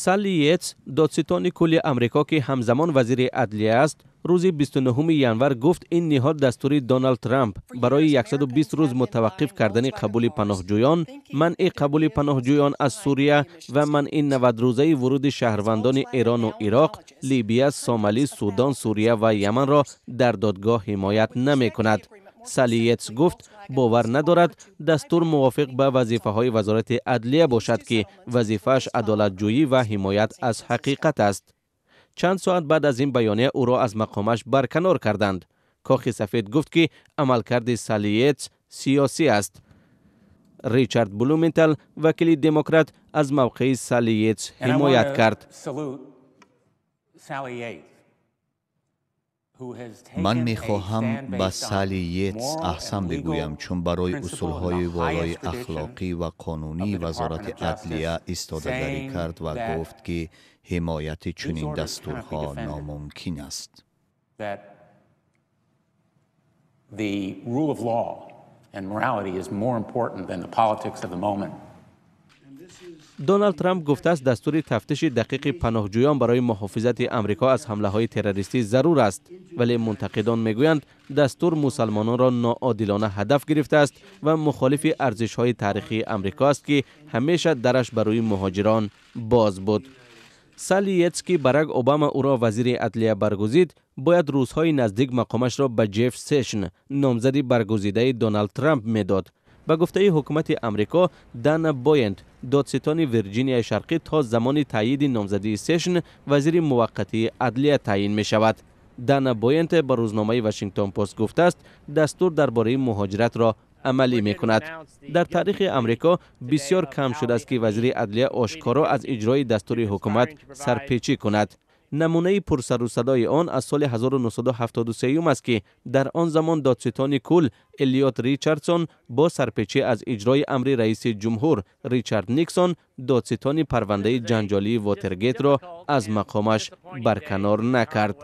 Салли Йейтс, додситони кулли Амрико, ки ҳамзамон вазири адлия аст, рӯзи 29 январ гуфт, ин ниҳод дастури Доналд Трамп барои 120 рӯз мутаваққиф кардани қабули паноҳҷӯён, манъи қабули паноҳҷӯён аз Сурия ва манъи 90 рӯзаи вуруди шаҳрвандони Эрону Ироқ, Либия, Сомалӣ, Судон, Сурия ва Яманро дар додгоҳ ҳимоят намекунад. Салли Йейтс гуфт, бовар надорад дастур мувофиқ ба вазифаҳои Вазорати адлия бошад, ки вазифааш адолатҷӯӣ ва ҳимоят аз ҳақиқат аст. Чанд соат баъд аз ин баёния ӯро аз мақомаш барканор карданд. Кохи Сафед гуфт, ки амалкарди Салли Йейтс сиёсӣ аст. Ричард Блументал, вакили демократ, аз мавқеи Салли Йейтс ҳимоят кард. Ман мехоҳам ба Салли Йейтс аҳсан бигӯям, чун барои усулҳои волои ахлоқӣ ва қонунии Вазорати адлия истодагарӣ кард ва гуфт, ки ҳимояти чунин дастурҳо номумкин аст. Доналд Трамп гуфтааст, дастури тафтиши дақиқи паноҳҷӯён барои муҳофизати Амрико аз ҳамлаҳои террористӣ зарур аст, вале мунтақидон мегӯянд, дастур мусалмононро ноодилона ҳадаф гирифтааст ва мухолифи арзишҳои таърихии Амрико аст, ки ҳамеша дараш ба рӯи муҳоҷирон боз буд. Салли Йейтс, ки Барак Обама ӯро вазири адлия баргузид, бояд рӯзҳои наздик мақомашро ба Ҷеф Сешн, номзади баргузидаи Доналд Трамп, медод. Ба гуфтаи ҳукумати Амрико, Дана Боент, додситони Вирҷинияи Шарқӣ, то замони таъйиди номзадии Сешн вазири муваққатии адлия таъйин мешавад. Дана Боент ба рӯзномаи Вашингтон Пост гуфтааст, дастур дар бораи муҳоҷиратро амалӣ мекунад. Дар таърихи Амрико бисёр кам шудааст, ки вазири адлия ошкоро аз иҷрои дастури ҳукумат сарпечӣ кунад. Намунаи пурсарусадои он аз соли 1973 аст, ки дар он замон додситони кул Элиот Ричардсон бо сарпечӣ аз иҷрои амри раиси ҷумҳур Ричард Никсон додситони парвандаи ҷанҷолии Вотергейтро аз мақомаш барканор накард.